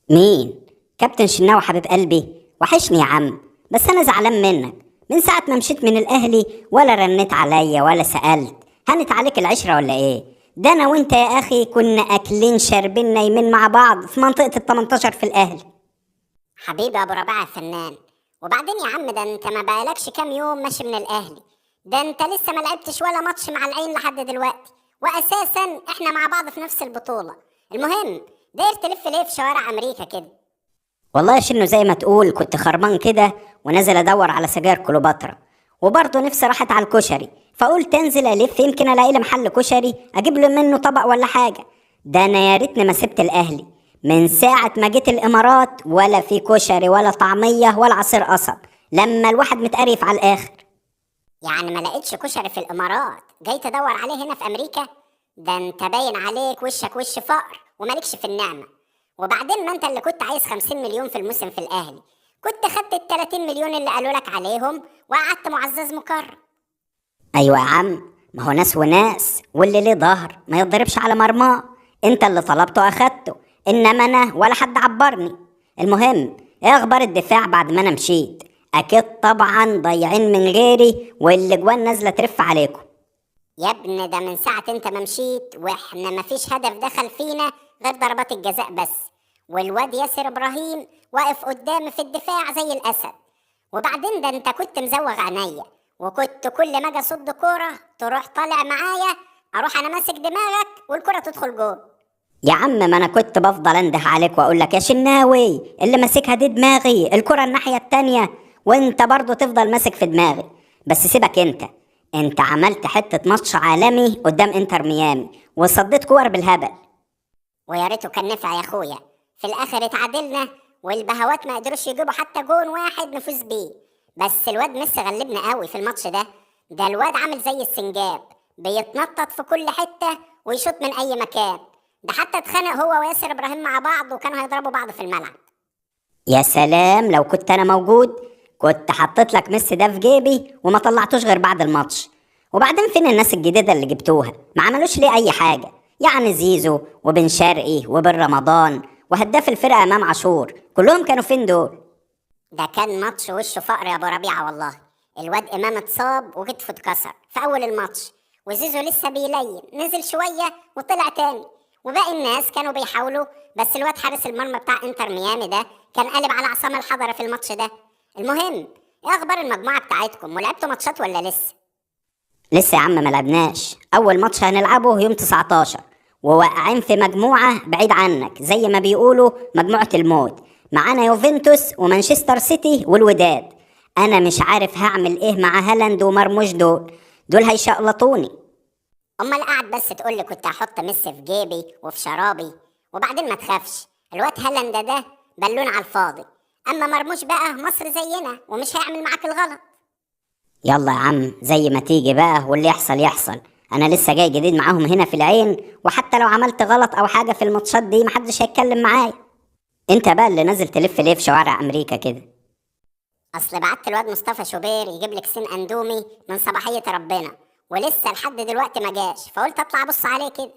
مين؟ كابتن شناوي حبيب قلبي، وحشني يا عم. بس انا زعلان منك من ساعة ما مشيت من الاهلي، ولا رنيت عليا ولا سألت. هنت عليك العشرة ولا ايه؟ ده انا وانت يا اخي كنا اكلين شاربين نايمين مع بعض في منطقة ال 18 في الاهلي. حبيبي يا ابو ربيعة يا فنان. وبعدين يا عم، ده انت ما بقالكش كام يوم ماشي من الاهلي، ده انت لسه ما لعبتش ولا ماتش مع العين لحد دلوقتي، واساسا احنا مع بعض في نفس البطولة. المهم، داير تلف ليه في شوارع امريكا كده؟ والله يا شنو زي ما تقول كنت خرمان كده ونازل ادور على سجاير كليوباترا، وبرضه نفسي راحت على الكشري، فقلت انزل الف يمكن الاقي لي محل كشري اجيب له منه طبق ولا حاجة. ده انا يا ريتني ما سبت الاهلي من ساعة ما جيت الامارات، ولا في كشري ولا طعميه ولا عصير قصب، لما الواحد متقرف على الاخر. يعني ما لقيتش كشري في الامارات جاي تدور عليه هنا في امريكا؟ ده انت باين عليك وشك وش فقر ومالكش في النعمة. وبعدين ما انت اللي كنت عايز 50 مليون في الموسم في الاهلي، كنت خدت ال 30 مليون اللي قالوا لك عليهم وقعدت معزز مكرم. ايوه يا عم، ما هو ناس وناس، واللي ليه ظهر ما يتضربش على مرماه. انت اللي طلبته اخدته، انما انا ولا حد عبرني. المهم، ايه اخبار الدفاع بعد ما انا مشيت؟ اكيد طبعا ضايعين من غيري، والاجوان نازله ترف عليكم. يا ابن ده من ساعة انت ما مشيت واحنا ما فيش هدف دخل فينا غير ضربات الجزاء بس، والواد ياسر ابراهيم واقف قدامي في الدفاع زي الاسد. وبعدين ده انت كنت مزوغ عينيا، وكنت كل ما اجي اصد كورة تروح طالع معايا، اروح انا ماسك دماغك والكرة تدخل جول. يا عم ما انا كنت بفضل انده عليك واقول لك يا شناوي اللي ماسكها دي دماغي، الكرة الناحية التانية، وانت برضو تفضل ماسك في دماغي. بس سيبك انت، انت عملت حتة ماتش عالمي قدام انتر ميامي وصديت كور بالهبل. ويا ريته كان نفع يا اخويا، في الاخر اتعادلنا والبهوات ما قدروش يجيبوا حتى جون واحد نفوز بيه. بس الواد ميسي غلبنا قوي في الماتش ده، ده الواد عامل زي السنجاب، بيتنطط في كل حتة ويشوط من اي مكان. ده حتى اتخانق هو وياسر ابراهيم مع بعض وكانوا هيضربوا بعض في الملعب. يا سلام، لو كنت انا موجود كنت حطيت لك ميسي ده في جيبي وما طلعتوش غير بعد الماتش. وبعدين فين الناس الجديدة اللي جبتوها؟ ما عملوش ليه اي حاجة؟ يعني زيزو وبن شرقي وبن رمضان وهداف الفرقة امام عاشور، كلهم كانوا فين دول؟ ده كان ماتش وشه فقر يا ابو ربيعة والله. الواد امام اتصاب وكتفه اتكسر في اول الماتش، وزيزو لسه بيلين نزل شوية وطلع تاني، وباقي الناس كانوا بيحاولوا، بس الواد حارس المرمى بتاع انتر ميامي ده كان قالب على عصام الحضري في الماتش ده. المهم، ايه اخبار المجموعة بتاعتكم؟ ولعبتوا ماتشات ولا لسه؟ لسه يا عم ما لعبناش، اول ماتش هنلعبه يوم 19، وواقعين في مجموعة بعيد عنك زي ما بيقولوا مجموعة الموت. معانا يوفنتوس ومانشستر سيتي والوداد. انا مش عارف هعمل ايه مع هالاند ومرموش، دول هيشقلطوني. امال قاعد بس تقول لي كنت هحط ميسي في جيبي وفي شرابي. وبعدين ما تخافش، الواد هالاند ده بالون على الفاضي، اما مرموش بقى مصر زينا ومش هيعمل معاك الغلط. يلا يا عم زي ما تيجي بقى، واللي يحصل يحصل. انا لسه جاي جديد معاهم هنا في العين، وحتى لو عملت غلط او حاجة في الماتشات دي محدش هيتكلم معايا. انت بقى اللي نازل تلف ليه في شوارع امريكا كده؟ اصل بعت الواد مصطفى شوبير يجيب لك سين اندومي من صباحية ربنا، ولسه لحد دلوقتي ما جاش، فقلت اطلع ابص عليه كده.